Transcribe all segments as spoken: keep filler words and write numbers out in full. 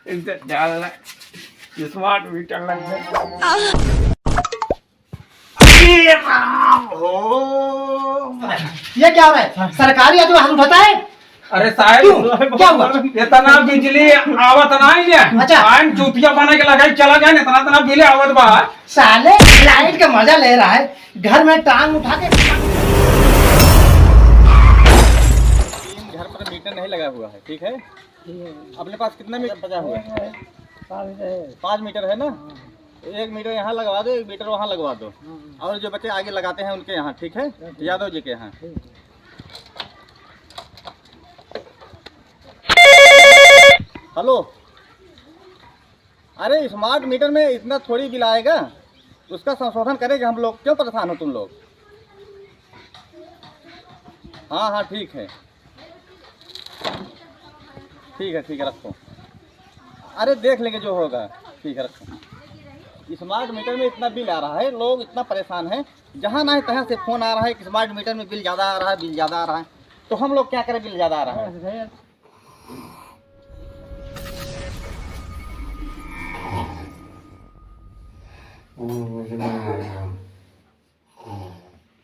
इधर डालना, smart meter लग गया। अरे राम हो। ये क्या हो रहा है? सरकारी आदमी हाथ उठाता है? अरे साहब, क्यों? क्या हुआ? इतना बिजली आवत नाहीं है। अच्छा। आइन चूतिया बना के लगाई चला जाए, इतना, इतना बिल आवत बा। साले, लाइट का मजा ले रहा है, घर में टांग उठा के। घर पर मीटर नहीं लगा हुआ है, ठीक है? अपने पास कितना मीटर बचा हुआ है? पाँच मीटर है ना? एक मीटर यहाँ लगवा दो, एक मीटर वहाँ लगवा दो। और जो बच्चे आगे लगाते हैं उनके यहाँ, ठीक है? यादव जी के यहाँ। हेलो, अरे, smart meter में इतना थोड़ी बिल आएगा, उसका संशोधन करेंगे हम लोग। क्यों परेशान हो तुम लोग? हाँ, हाँ, ठीक है, ठीक है, ठीक है, रखो। अरे, देख लेंगे जो होगा, ठीक है, रखो। Smart meter में इतना बिल आ रहा है, लोग इतना परेशान हैं, जहाँ नहीं तहाँ से फोन आ रहा है कि smart meter में बिल ज़्यादा आ रहा है, बिल ज़्यादा आ रहा है। तो हम लोग क्या करें, बिल ज़्यादा आ रहा है।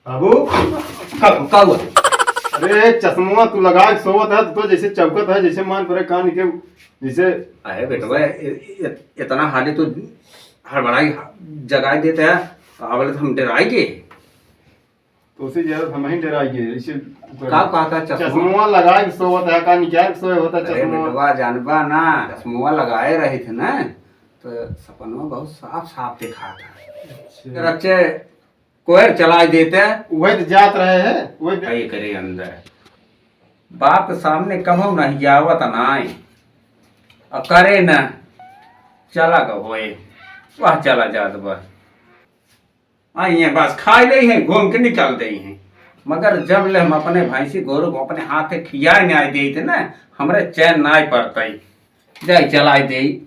बाबू। का, का हुआ? अरे, चश्मा तू लगा के सोवत है, तो जैसे चौकत है, जैसे मान परे कान के, जैसे। अरे बेटवा, इ-, इ-, इतना हाली तो हड़बड़ाई जगाई देते हैं, आवले तो हम डराई के। तो उसी जगह हम ही डराई के, इसे का, का, का चश्मा? चश्मा लगा के सोवत है, का निकाल के सोए होता अरे चश्मा? बेटवा, जानबा ना, चश्मा लगाए रहे थे ना, तो सपनवा बहुत साफ साफ दिखा था। अच्छा। अगर अच्छे कोयर चला देते। वही तो जात रहे हैं, वही तो। ये करे अंदर। बाप के सामने कभो नहीं आवत नाई। और करे न, चला गए, वह चला जात बा। आई हैं, बस खाई लेई हैं, घूम के निकल देई हैं। मगर जब ले हम अपने भैंसी गोरू को अपने हाथे खियाए न्याय देई थे ना, हमरे चैन नाई पड़तई। जाई चलाई देई।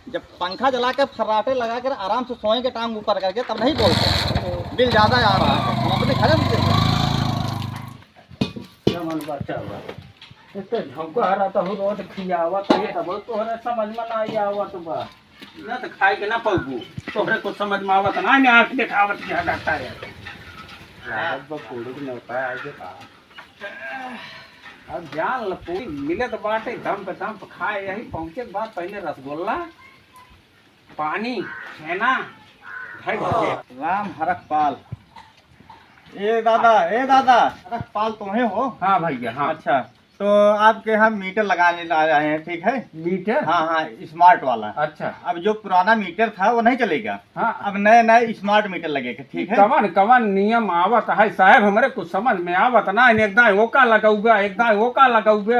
जब पंखा चला के फर्राटे लगा कर आराम से सोएंगे टांग ऊपर करके, तब नहीं बोलते। बिल ज्यादा आ रहा है, हम अपने घर में देते हैं। क्या मन बच्चा हुआ? इतने झोंका आ रहा था, रोज खियावत है, तब तोहरे समझ में ना आई आवत बा। ना तो खाए के ना पौबू, तोहरे कुछ समझ में आवत ना, मैं आँख देखावत किया करता है। लागत बा कोड़ू के नौका आए के का? अब जान ल, पूरी मिलत बाटे, दम पे दम पे खाए। यही पहुँचे के बाद पहले रसगुल्ला, पानी, छेना, भाई भैया। राम हरख पाल। ए दादा, ए दादा, हरख पाल तुम्हें हो? हाँ भैया, हाँ। अच्छा, तो आपके यहाँ मीटर लगाने ला रहे हैं, ठीक है? मीटर? हाँ, हाँ, smart वाला। अच्छा। अब जो पुराना मीटर था, वो नहीं चलेगा। हाँ। अब नए, नए smart मीटर लगेगा, ठीक है? कवन, कवन नियम आवत है साहब, हमरे कुछ समझ में आवत ना, एकदम ओका लगौबे, एकदम ओका लगौबे।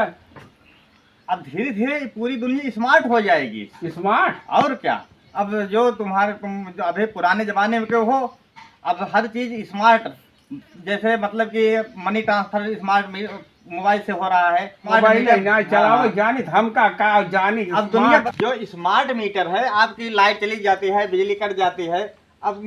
अब धीरे-धीरे पूरी दुनिया smart हो जाएगी। Smart? और क्या? अब जो तुम्हारे, तुम जो अभी पुराने जमाने में के हो, अब हर चीज smart, जैसे मतलब कि money transfer smart मी-, mobile से हो रहा है, smart मोबाइल मीटर। नहीं, नहीं, हाँ, चलाओ, हाँ। जानी त हमका का जानी, अब दुनिया smart। जो smart मीटर है, आपकी लाइट चली जाती है, बिजली कट जाती है, अब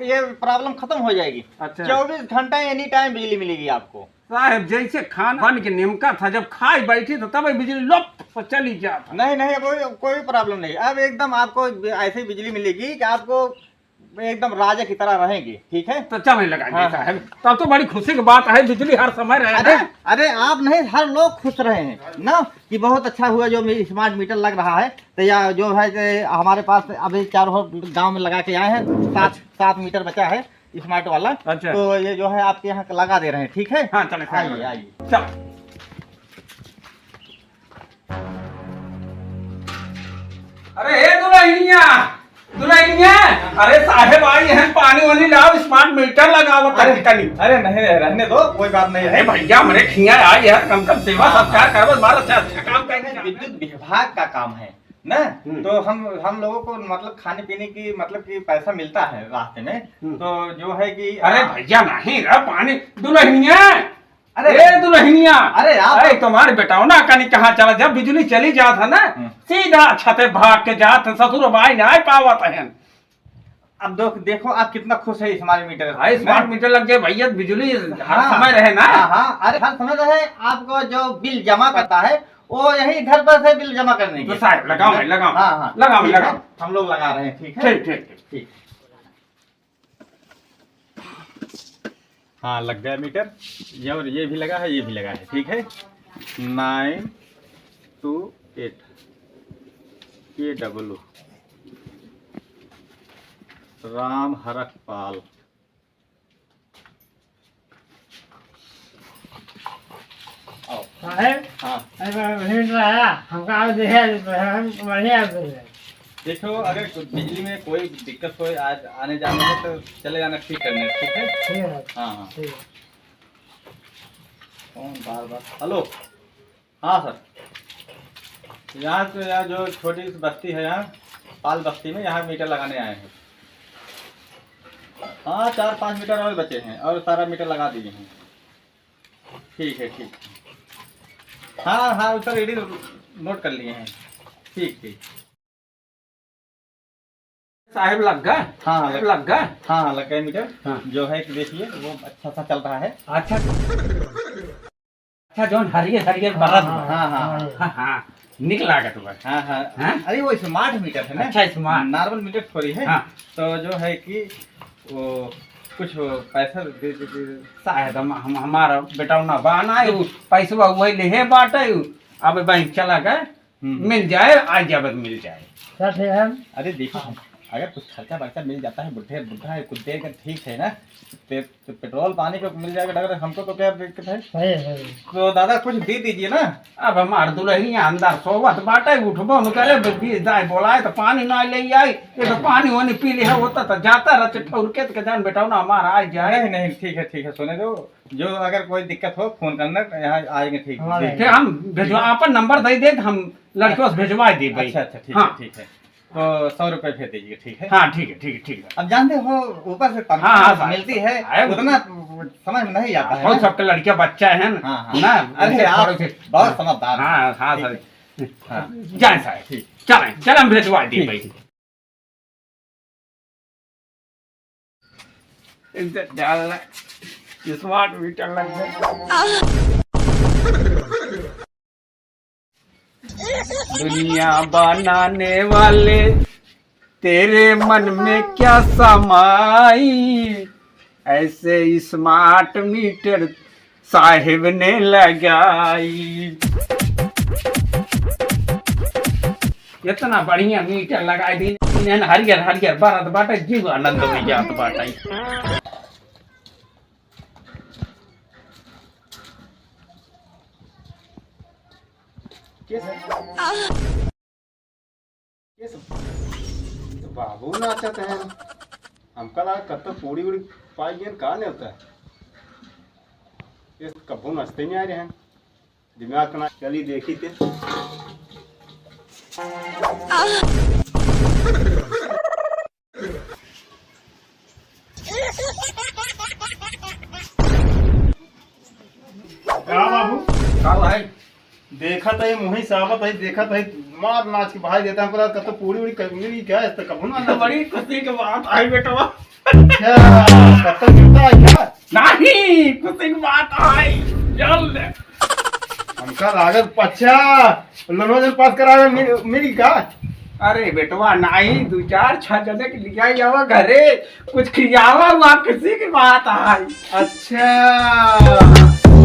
ये problem खत्म हो जाएगी। अच्छा। चौबीस घंटा any time बिजली मिलेगी आपको। साहब, जैसे खाना बन के निमका था, जब खाए बैठी तो तब बिजली लप से चली जात। नहीं, नहीं, कोई, कोई problem नहीं। अब एकदम आपको ऐसी बिजली मिलेगी कि आपको एकदम राजा की तरह रहेंगे, ठीक है? तो चले लगा हाँ। साहब, तब तो बड़ी खुशी की बात है, बिजली हर समय रहे अरे, ना। अरे, आप नहीं, हर लोग खुश रहे हैं ना, कि बहुत अच्छा हुआ जो मी-, smart मीटर लग रहा है। तो या जो है कि हमारे पास अभी चारों ओर गांव में लगा के आए हैं, सात, अच्छा। सात मीटर बचा है smart वाला। अच्छा। तो ये जो है आपके यहाँ लगा दे रहे हैं, ठीक है? हाँ, चले, आइए, आइए। चल। अरे, ए दुल्हनिया, दुल्हनिया, अरे साहेब आई हैं, पानी वानी लाओ, smart मीटर लगावत अरे, तनी। अरे नहीं, नहीं, रहने दो, कोई बात नहीं अरे है। भैया, हमरे खिया आई है, कम से कम सेवा हाँ, सत्कार हाँ। करबो, बड़ा अच्छा, अच्छा काम करेंगे। विद्युत विभाग का काम है ना, हम्म। तो हम, हम लोगों को मतलब खाने पीने की मतलब कि पैसा मिलता है रास्ते में, हम्म। तो जो है कि अरे हाँ। भैया, नहीं रे, पानी, दुल्हनिया, अरे ए दुल्हनिया, अरे आप अरे तुम्हारे बेटौना कनी कहाँ चला, जब बिजली चली जात है ना, हम्म। सीधा छते भाग के जात है, ससुर माई नहीं पावत है। अब देख, देखो आप कितना खुश है smart मीटर से। हाँ, smart मीटर लग जाए भैया, बिजली हर हाँ। समय रहे ना। हाँ, हाँ, अरे हर समय रहे, आपको जो बिल जमा करता है वो यही घर पर से बिल जमा करने तो के। साहब, लगाओ भाई, लगाओ। हाँ, हाँ। लगाओ, ठीक है, लगाओ। हम लोग लगा रहे हैं, ठीक है? ठीक, ठीक, ठीक। ठीक। हाँ, लग गया मीटर। ये और ये भी लगा है, ये भी लगा है, ठीक है? Nine two eight, ये double ओ, राम हरख पाल। आओ। साहेब, हाँ। अरे, भीड़ रहा, हमका और दिया, हम बढ़िया से। देखो, अगर कुछ बिजली में कोई दिक्कत हो आज आने जाने में, तो चले जाना ठीक करने, ठीक है? ठीक है। हाँ, हाँ। ठीक है। कौन बार बार? हेलो। हाँ सर, यहाँ तो, यहाँ जो छोटी सी बस्ती है, यहाँ पाल बस्ती में, यहाँ मीटर लगाने आए हैं। हाँ, चार पाँच मीटर और बचे हैं और सारा मीटर लगा दिए हैं। ठीक है, ठीक। हाँ, हाँ, सर, रीडिंग नोट कर लिए हैं। ठीक, ठीक। साहेब लग गए? हाँ, हाँ, साहेब लग गए? हाँ, हाँ, लग गए मीटर। हाँ। जो है कि देखिए, वो अच्छा सा चल रहा है। अच्छा, अच्छा, जौन हरियर हरियर बरत बा। हाँ, हाँ, हाँ। हाँ, हाँ, निक लागत बा। हाँ, हाँ। हाँ? अरे, वो स्मार्ट मीटर है ना? अच्छा, स्मार्ट। नॉर्मल मीटर थोड़ी है। हाँ। तो जो है कि वो कुछ पैसा दे दीजिए। साहेब, हम, हम, हमारा बेटौना बा ना, उ पैसवा वही लेहे बाटे, उ अब बैंक चला गए। हम्म। मिल जाए, आज जब मिल जाए। क्या थे हम? अरे देखो, अगर कुछ खर्चा बर्चा मिल जाता है, बुढ़े, बुढ़ा है, कुछ देर का ठीक है ना, पे-, तो पेट्रोल पानी को मिल जाएगा, डॉक्टर, हमको तो क्या दिक्कत है? सही है, सही है। तो दादा, कुछ दे दीजिए ना। अब हमार दुल्हनिया अंदर सोवत बाटे, उठबो न करे, बी-, दाई बोलाए तो पानी ना ले आई, ये तो पानी वानी पी लिया होता तो जाता रहते ठौर के, तो जान बेटौना हमारा आ जाए। नहीं, नहीं, ठीक है, ठीक है, सोने दो। जो अगर कोई दिक्कत हो, फोन करना, यहाँ आएंगे, ठीक। हाँ, ठीक। फिर हम भेजवा, ठीक है। अपन नंबर दे दे, हम लड़के से भेजवा दे भाई। अच्छा, अच्छा, ठीक है, हाँ। ठीक है। तो सौ रुपये भेज दीजिए, ठीक है? हाँ, ठीक है, ठीक है, ठीक है। अब जानते हो, ऊपर से हाँ, हाँ, तनख्वाह साहब, मिलती है, साहब। उतना समझ में नहीं आता है और ना। सबके लड़के बच्चा है ना, हाँ, हाँ। ना, अरे, ऐसे आप थोड़े से बहुत समझदार हैं। हाँ, हाँ, ठीक सर। है। हाँ। जाए साहब, ठीक। चलें, चलें, हम भेजवा दी ठीक, भाई। ठीक। इधर डालना, स्मार्ट मीटर लग गया। दुनिया बनाने वाले, तेरे मन में क्या समाई, ऐसे स्मार्ट मीटर साहेब ने लगाई। इतना बढ़िया मीटर लगाई दी, इन्हन हरियर हरियर बरत बाटे, जीव आनंद में जात बाटे। के सब? के सब? तो बाबू नाचत हैं। हमका लगा कत्तो पूड़ी उड़ी पाई गए, का नहीं होता है? ये तो कब्बो नाचते नहीं आ रहे हैं। दिमाग ना चली देखी थे। का बाबू? का भाई? देखत है, मुही सावत है, देखत है, मार नाच के भाई देता है, हमको लगा कत्तो पूड़ी उड़ी कर मिली क्या, इस तो कबहू ना तो नाच। बड़ी खुशी के बात आई बेटवा। अच्छा, कत्तो मिलता है क्या? नहीं, खुशी की बात आई। चल ले। हमका लागत, अच्छा, लोनवा जन पास करावे, मिल, मिली का? अरे बेटवा, नाही, दू चार छह जने के लिया जावा घरे, कुछ खियावा हुआ, किसी की बात आई। अच्छा,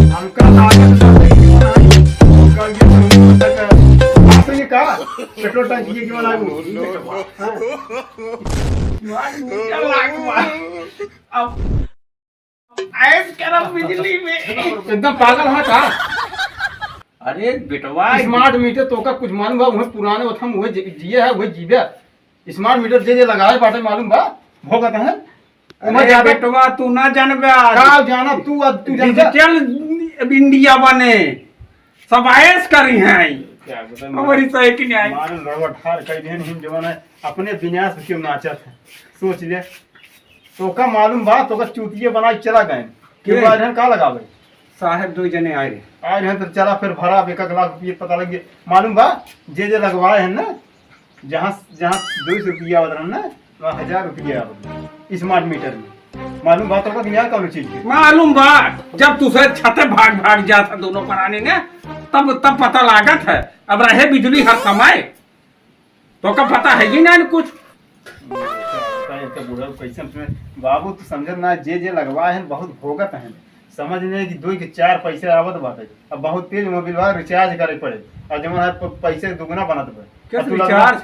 हमका लागत, हमका ये समझ में तक, आपसे ये कहा, पेट्रोल टंकी के वाला वो, हाँ। यार, मुझे लागू है। अब ऐस करब बिजली में। एकदम पागल है का? अरे बेटवा, स्मार्ट मीटर तोका कुछ मालूम बा? उहे पुराने ओथम, उहे जि-, जिए है, उहे जीवे। स्मार्ट मीटर जे जे लगाए बाटे मालूम बा? भोगत है। अरे ओमा ज्यादा बेटवा, तू ना जानबे आज। का जाना तू, अब तू जानबे? डिजिटल अब इंडिया बने। सब ऐस करी हैं। क्या बताएं, हमारी सही कि नहीं? मारन रवा ठार कई दिन हिम जवान है, अपने विनाश पे क्यों नाचत है? सोच ले। तोका मालूम बा, तोका चूतिया बना के चला गए। के? क्यों आए रहन, का लगावे? साहेब दो जने आए रहे। आए रहन तो चला फिर भरा, एक एक लाख रुपये पता लग गया। मालूम बा, जे जे लगवाए हैं ना, जहाँ, जहाँ दो सौ रुपया आवत रहन ना, वहाँ हजार रुपया आवत रहन। स्मार्ट मीटर में। मालूम बा तोका कि नहीं कौनो चीज के? मालूम बा, जब तुसे छते भाग भाग जाता दोनों परानी ने, तब, तब पता लागत है। अब रहे बिजली हर समय, तो का पता है ही ना कुछ। का इनका बूढ़ा कैसे अपने बाबू, तू समझत ना, जे जे लगवा है बहुत भोगत है, समझ ले कि दो के चार पैसे आवत बाटे। अब बहुत तेज मोबिल बा, रिचार्ज करे पड़े, और जवन है प-, पैसे दुगुना बनत बा। कैसे अब तू लगवा रिचार्ज?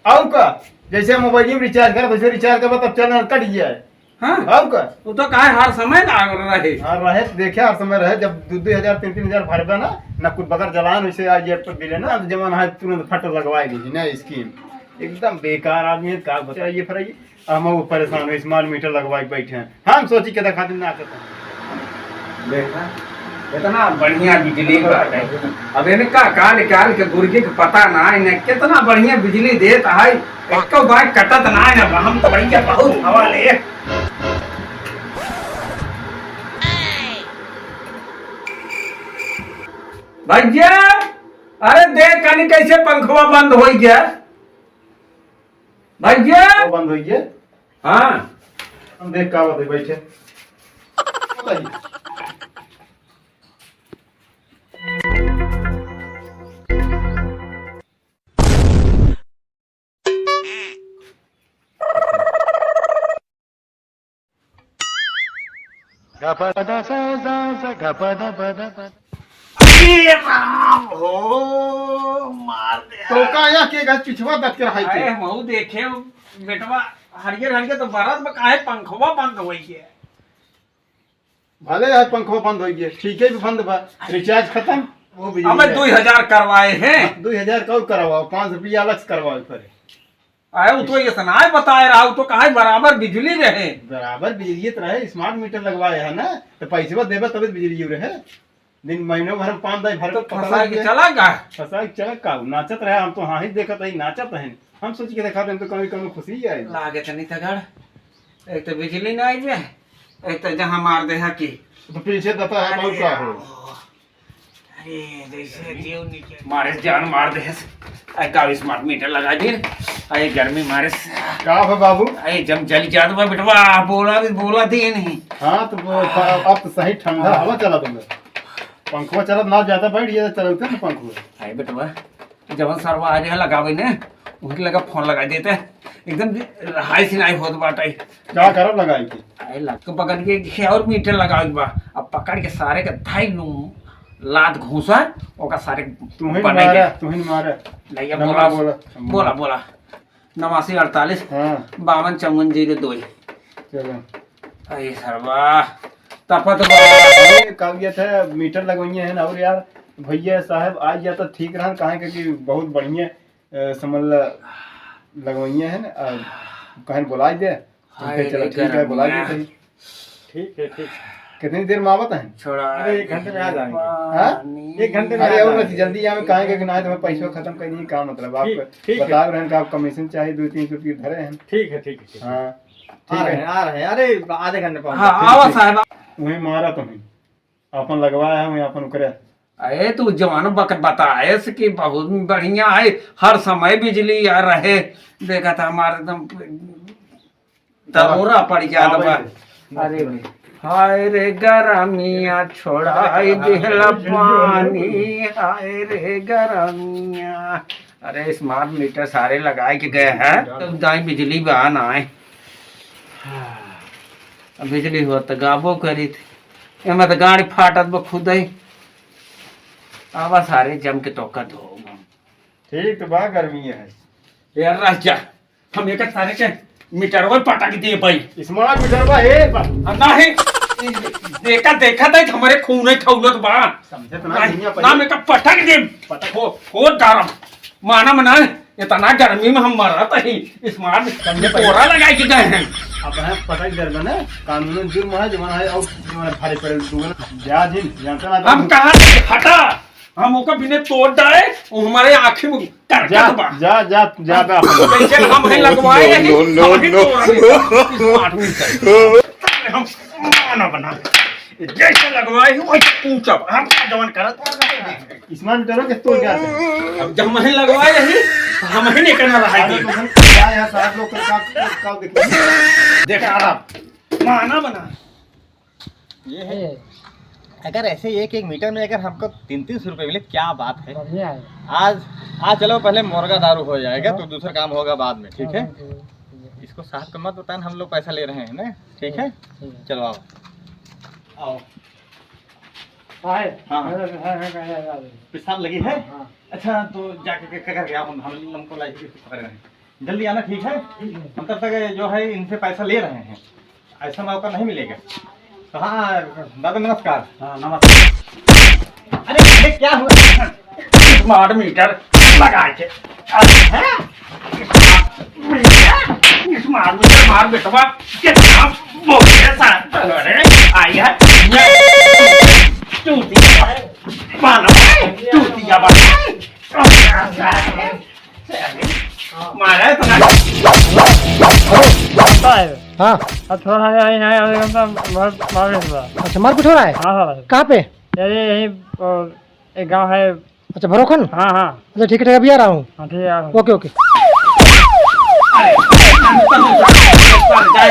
और का, जैसे मोबाइल में रिचार्ज कर, वैसे रिचार्ज करबा, तब चल कट गया है। हाँ। और का? वो तो काहे हर समय ना रहे। हाँ, रहे तो देखे, हर समय रहे। जब दो दो हजार, तीन तीन हजार भरबे ना, ना कुछ बगैर जलान वैसे आ ये पर बिले ना, तो जवन है तुरंत फट लगवाए दी ना स्कीम। एकदम बेकार आदमी है, का बताइए फिर ये। हम वो परेशान हो, स्मार्ट मीटर लगवाए बैठे हैं। हम सोची के देखा दिन ना करता। देखा, इतना बढ़िया बिजली बाटे। अब इनका का निकाल के गुर्गी के पता ना, इन्हें कितना बढ़िया बिजली देत है। एको बार कटत ना है ना, हम तो भैया बहुत हवा ले। भैया, अरे देख कनी कैसे पंखवा बंद हो गया। भैया। वो बंद हो गया। हाँ। हम देख का होते बैठे। बताइए। अरे राम हो, मार दे। तो का या के गज पिछवा दत के रहाई के? अरे मऊ देखे बेटवा, हरियर हरियर तो बरत में काहे पंखवा बंद होई के? भले है पंखवा बंद होई गया, ठीक है भी बंद बा, रिचार्ज खत्म, वो बिजली अबे जाए। दो हजार करवाए हैं। हाँ, दो हजार का और करवाओ, पाँच रुपया अलग से करवाओ पड़े। आए, वो तो ये सुनाए बताए रहा, वो तो कहा बराबर बिजली रहे। बराबर बिजली तो रहे, स्मार्ट मीटर लगवाए है ना, तो पैसे देबे तबे तो बिजली रहे। दिन महीनों भर में पाँच दाई भर तो में पता फंसा के है। चला गा। फंसा के चला का, नाचत रहे, हम तो हाँ ही देखत है, नाचत है। हम सोच के देखा दें तो कभी कभी खुशी ही आए। लागे तनी तगड़, एक तो बिजली ना आई बे, एक तो जहाँ मार दे है कि तो पीछे दता है, अरे और का हो? राम। अरे, जैसे जीव निकल मारे जान मार दे। आई का स्मार्ट मीटर लगा दे। आई गर्मी मारे से। का हो बाबू? आई जम जल जात बा बेटवा, बोला भी बोला दे नहीं। हाँ, तो वो, अब तो सही ठंडा हवा चला तुमने। पंखवा चलत ना ज्यादा बैठ गया, चलते ना पंखवा। आई बेटवा, जवन सरवा आ रहा लगावे ने, उनके लगा फोन लगा देते। एकदम रहाई सिनाई होत बाटे। का करब लगाई के? आई लग के पकड़ के, के और मीटर लगावे के बा। अब पकड़ के सारे के धाई लूं, लात घूसा, ओका सारे तुहिन बनाई मारे, दे। तुहिन मारे। नहीं, अब नंबर बोला, बोला। बोला, बोला। नवासी अड़तालीस, हाँ। बावन चौवन जीरो दो। चलो। अरे सरवा, तपत बा। अरे, का कहत है, मीटर लगवइया है ना, और यार, भैया साहब आ गया तो ठीक रहा, काहे के कि बहुत बढ़िया, अ, समझ ला, लगवइया है ना, आ, कहें बुलाई दे, तो हाय फिर चलो, रे ठीक है, बुलाई दे गरमिया। सही। ठीक है, ठीक। कितनी देर में आवत है? छोड़ा अरे, एक घंटे में आ जाएंगे। हाँ? पानी। एक घंटे में अरे, आ और जाएंगे। नहीं, जल्दी आवे, काहे के कि ना, तो हमें पैसवा खत्म कर दिए, का मतलब? आप ठीक, ठीक है। बता रहे हैं कि आप कमीशन चाहे दो तीन सौ रुपये धरे हैं। ठीक है, ठीक है, ठीक है। हाँ। आ ठीक रहे है। हैं, आ रहे हैं। अरे, आधे घंटे में पहुंच हाँ, जाएंगे। आवा ठीक है। साहब। वहीं मारा तुम्हें। अपन लगवाया है, वहीं अपन उकरे। अरे, तू जवानो बक-, बताए से कि बहुत बढ़िया है, हर समय बिजली आ रहे। देखा था हमारे एकदम दरोरा पड़ गया हाँ, था। भाई। अरे भाई, हाय रे गरमिया, छोड़ाई दिहला पानी, हाय रे गरमिया। अरे, स्मार्ट मीटर सारे लगाए के गए हैं, तब दाई बिजली बा ना आए। अब बिजली हो तो गाबो करी थी, एमे तो गाड़ी फाटत बा खुद ही। आवा सारे जम के तोका धो। ठीक तो बा, गर्मी है। यार राजा, हम एक सारे के मीटरवा पटक दिए भाई। स्मार्ट मीटरवा है बा। आ, नाही, देखा, देखा था हमारे खून है खौलत बा। समझत ना, नाही, दुनिया पर ना, मैं का पटक दे। पटक। हो, हो दारम। माना मना, इतना गर्मी में हम मरत ही, स्मार्ट समझे तोरा लगा के गए हैं। अब हम पटक दे ना, कानून जुर्म है, जमाना है, और जमाना भारी पड़े, दुगना ब्याज ही जानता ना। हम कहाँ से हटा? हम ओकर बिने तोड़ डाए, वो हमारे आँखी में करकट जा, बा। जा, जा, जा, जा, अपन। कैसे हम ही लगवाए रही, no, no, हम ही no। तोड़ रहे हैं, स्मार्ट मीटर। हम माना बना। जैसे लगवाए ही, वैसे पूछब। हम का जवन करत, स्मार्ट मीटर के तोड़ गया। अब जब हम ही लगवाए रही, तो हम ही नहीं करना रहा अरे, है। तो हम क्या है, साहब लोग का, का, का देखिए। देख, आ रहा। माना बना। ये है। अगर ऐसे एक एक मीटर में अगर हमको तीन तीन सौ रुपये मिले, क्या बात है। बढ़िया है। आज, आज चलो, पहले मुर्गा दारू हो जाएगा, हाँ। तो दूसरा काम होगा बाद में, ठीक है? हाँ, ठीक है, ठीक है। इसको साहब को मत बताना हम लोग पैसा ले रहे हैं ना, ठीक है? ठीक है। चलो आओ, आओ। आए। हाँ। आए, आए, आए, आए, आए। पेशाब लगी है? हाँ। अच्छा, तो जाके के, के करके आओ, हम, हम, हमको लाइए, पकड़ रहे हैं। जल्दी आना, ठीक है? हम तब तक जो है इनसे पैसा ले रहे हैं, ऐसा मौका नहीं मिलेगा। तो हाँ, दादा नमस्कार। हाँ, नमस्कार। अरे, ये क्या हुआ? स्मार्ट मीटर लगा के। अरे, हैं? स्मार्ट मीटर मार बेटवा, कितना बोले साहब, अरे, आई है। चूतिया, मानो, चूतिया बना। मारा है तो ना। हाँ। अब थोड़ा सा यहीं, यहीं, यहीं, यहीं, मार, मार, मार, मार। अच्छा, मारपीट हो रहा है? हाँ, हाँ, बस। कहाँ पे? अरे, यहीं, अ, एक गाँव है। अच्छा, भरोखन? हाँ, हाँ। अच्छा, ठीक है, ठीक है, अभी आ रहा हूँ। हाँ, ठीक है, आ रहा हूँ। ओके, ओके। जाए,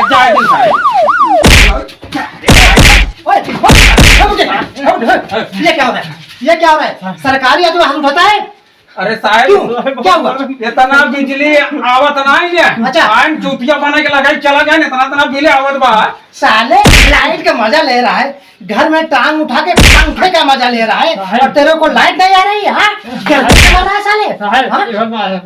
जाए, जाए, जाए। ओए, ये क्या हो रहा है? ये क्या हो रहा है? सरकारी आदमी हाथ उठाता है? अरे साहब, क्यों? क्या हुआ? इतना बिजली आवत नाहीं है। अच्छा। आइन चूतिया बना के लगाई चला गए, इतना, इतना बिल आवत बा। साले लाइट का मजा ले रहा है, घर में टांग उठा के पंखे का मजा ले रहा है, साहब। और तेरे को लाइट नहीं आ रही है, हाँ? गर्मी से मर रहा है साले, साहब, हाँ? ये बात है,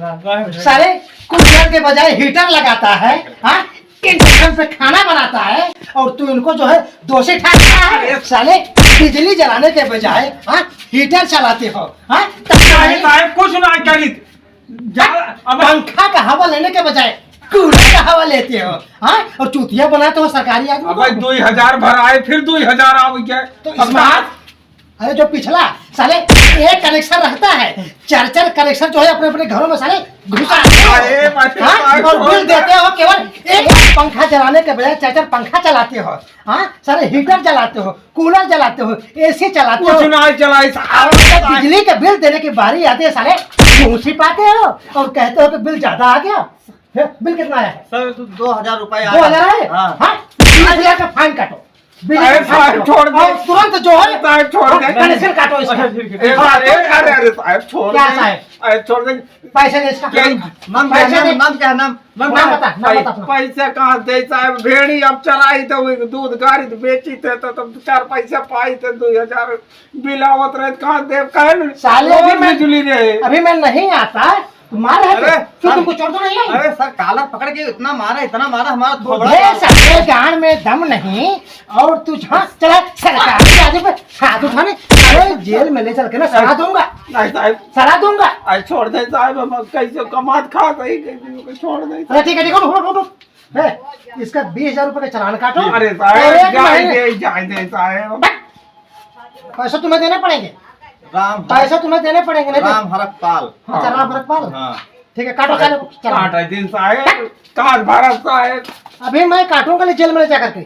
साहब। साले कूलर के बजाय हीटर लगाता है, हाँ? इंडक्शन पे खाना बनाता है और तू इनको जो है दोषी ठहराता है। अरे साले, बिजली जलाने के बजाय, हाँ, हीटर चलाते हो, हाँ? तब साहब, साहब, कुछ ना करी। जा, अब पंखा का हवा लेने के बजाय कूलर का हवा लेते हो, हाँ? और चूतिया बनाते हो सरकारी आदमी को। अबे, दो हजार भराए, फिर दो हजार आ गया। तो अब स्मार्ट अरे जो पिछला साले एक कनेक्शन रहता है, चार चार कनेक्शन जो है अपने अपने घरों में साले घुसा देते हो। अरे भाई, हाँ? भाई, और बिल देते हो केवल एक पंखा चलाने के बजाय चार चार पंखा चलाते हो। हाँ, सारे हीटर चलाते हो, कूलर चलाते हो, एसी चलाते हो। कुछ ना चलाई साहब। और जब बिजली का बिल देने की बारी आती है साले, मुँह छिपाते हो और कहते हो कि बिल ज्यादा आ गया। हे, बिल कितना आया है? सर, तो दो हजार रुपये आया। दो हजार आए? हाँ। हाँ? बीस हजार का फाइन काटो। बिजली अरे साहब, छोड़ दे। और तुरंत जो है, साहब, छोड़ दे। कनेक्शन काटो इसका। अच्छा, ठीक है। ए, अरे, अरे, अरे, साहब, छोड़ दे। क्या साहब? अरे, छोड़ दे। पैसे दे इसका। क्या? नाम क्या है? पैसे दे। नाम, नाम क्या है? नाम, नाम नाम बता, नाम पै-, बता अपना। पैसा कहाँ दे साहब? भेड़ी अब चराई तो वो दूध गाड़ी तो बेची थे तो तब चार पैसा पाई थे, दो हजार बिल आवत रहे, कहाँ दे? काहे न-, साले, अभी रोज मैं, बिजली रहे। अभी मैं नहीं आता, मार है अरे, क्यों? क्यों सर, तुमको चोट तो नहीं आई? अरे सर, कॉलर पकड़ के इतना मारा, इतना मारा, हमारा थोबड़ा अबे, साले गांड में दम नहीं, और तू झांस चला सरकारी आदमी पे हाथ उठाने। अरे, जेल में ले चल के ना सड़ा दूंगा। नहीं साहब। सड़ा दूंगा। अरे, छोड़ दे साहब, हम कैसे कमात खात है, कैसे छोड़ दे। अरे, ठीक है, ठीक है, उठ, उठ, उठ, उठ। ए, इसका बीस हजार रुपये का चालान काटो। अरे साहब, और एक जाए महीने दे, जाए दे साहब। पैसा तुम्हें देने पड़ेंगे। राम हरक-, पैसा तुम्हें देने पड़ेंगे, नहीं तो राम हरक पाल। हाँ, अच्छा, राम हरक पाल। हाँ। ठीक है, काटो, चालू, चलो। काट है दिन साहब, काट भारत साहब। अभी मैं काटूंगा ले जेल में ले जा करके।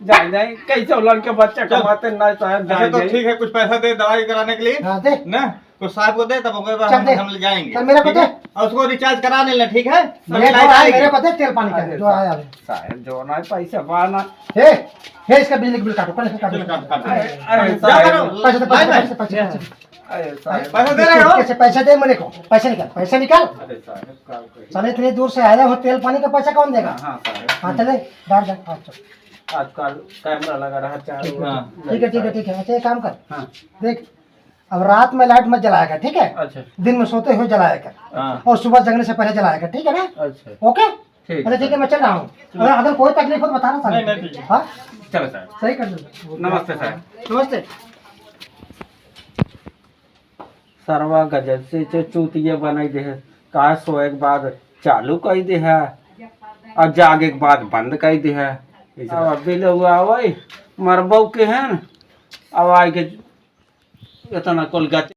जाए, जाए, कैसे लड़के बच्चे चल। कमाते ना साहब, अच्छा, जाए, तो जाए। ठीक है, कुछ पैसा दे दवाई कराने के लिए। हाँ, दे। ना, कुछ साहब को दे, तब ओकर बाद चल, हम, दे। हम ले जाएंगे। चल, मेरे को ठीक है? दे। और उसको रिचार्ज करा लेना, ठीक है? मेरे को दे, मेरे को दे, तेल पानी का, अरे, जो आया है। साहब, जो ना पैसा बहाना। हे, हे, इसका बिजली का बिल काटो, पहले इसका काटो। चलो, काटो, काटो। अरे, अरे, जा, साहब। काटो। पैसे दे, पैसे दे, बाय, बाय। पैसे, पैसे, पैसे। अरे, साहब। पैसे दे रहे हो? कैसे पैसे दे मेरे को? पैसे निकाल, पैसे निकाल। अरे, साहब, काम करिए। साले, इतनी दूर से आया हो, तेल पानी का पैसा कौन देगा? हाँ, हाँ, साहब। हाँ, चले, बैठ जा, हाँ, चल। आजकल कैमरा लगा रहा, चारों ओर। हाँ। ठीक है, ठीक है, ठीक है। अच्छा, एक काम कर। हाँ। देख, अब रात में लाइट मत जलाया कर, ठीक है? अच्छा। दिन में सोते हुए जलाया कर। हाँ। और सुबह जगने से पहले जलाया कर, ठीक है ना? अच्छा। ओके? ठीक। अच्छा, ठीक है, मैं चल रहा हूँ। चलो। अगर, अगर कोई तकलीफ हो तो बताना साहब। नहीं, नहीं, ठीक है। हाँ? चलो साहब। सही कर दो। नमस्ते साहब। नमस्ते। सरवा गजब से चे-, चूतिया बनाई दे है। का सोए के बाद चालू कई दे है और जागे के बाद बंद कई दे है। अब बिल हुआ आवई, मरबऊ के है न, अब आए के इतना कुल गति।